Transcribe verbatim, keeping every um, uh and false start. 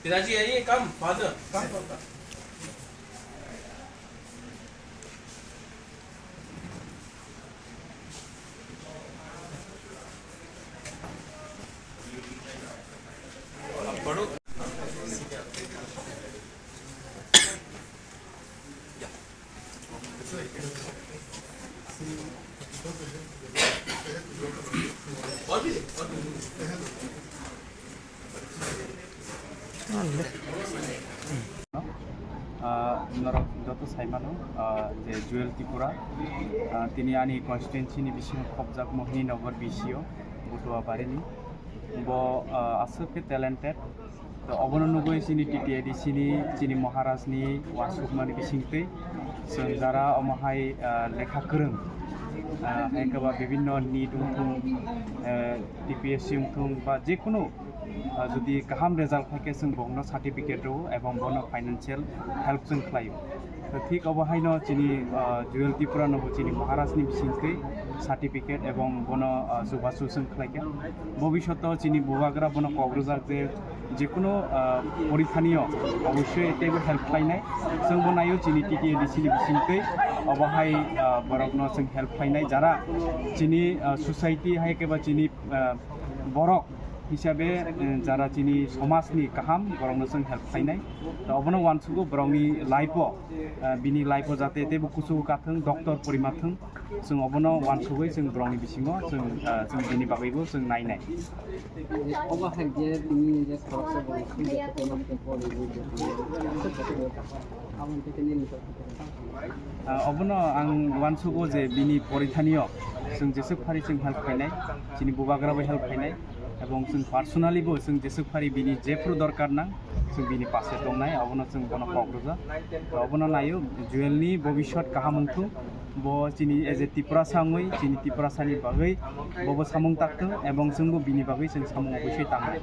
Raji, aye, come, father, come, come, come. Ah, norok joto saimano, ah, je Jewel Tripura, ah, tini ani constituency ni bisingo khopjak Mohininagar B C O, Butuabari ni. Bo, ah, aswk khe talented. To obono nugwi chini T T A D C ni, chini Maharaj ni uansukmani bisingtwi chwng jara omo hai, ah, lekha kwrwng, ah, hai khe ba bibinno NEET wngthung, eh, T P S C wngthung ba jekunu, ah, jodi kaham result khai khe chwng bongno certificate rwo ebong bono financial help chwng khlaio. To thik obo haino chini, ah, Jewel Tripura no bo chini Maharaj ni bisingtwi certificate ebong bono, ah, chubachu chwng khlaikha. Bobishoto chini bubagra bono kok rwjak je jekunu, ah, porikhanio obossoi teibo help khlainai. Chwngbo naio chini T T A D C ni bisingtwi obo hai, ah, borokno chwng help khlainai. Jara chini, ah, society hai khe ba chini, ah, borok hisabe, eh, jara chini somajni kaham borokno chwng help khlainai. To obono uansugo borokni life o, ah, bini life o jate teibo kuchugo kathwng, doctor porimathwng. Chwng obono uansugwi chwng borokni bisingo chwng, ah, chwng bini bagwibo chwng nainai. Obo hai je tini je khoroksa borok thwi jotto tei mokhe pori je je aboni tei nini. Ah, obono ang uansugo je bini porithanio chwng jeswk phari chwng help khainai, chini bubagrabo help khainai, ebong chwng personally bo chwng jeswk phari bini jephru dorkar nang chwng bini pase tongnai, obono chwng bono kok rwjak. To obono naio Jewel ni bobiswt kaham wngthung. Bo chini as a Tiprasa wngwi, chini Tiprasa ni bagwi bobo samung takthung, ebong chwngbo bini bagwi chwng samung obosoi tangnai.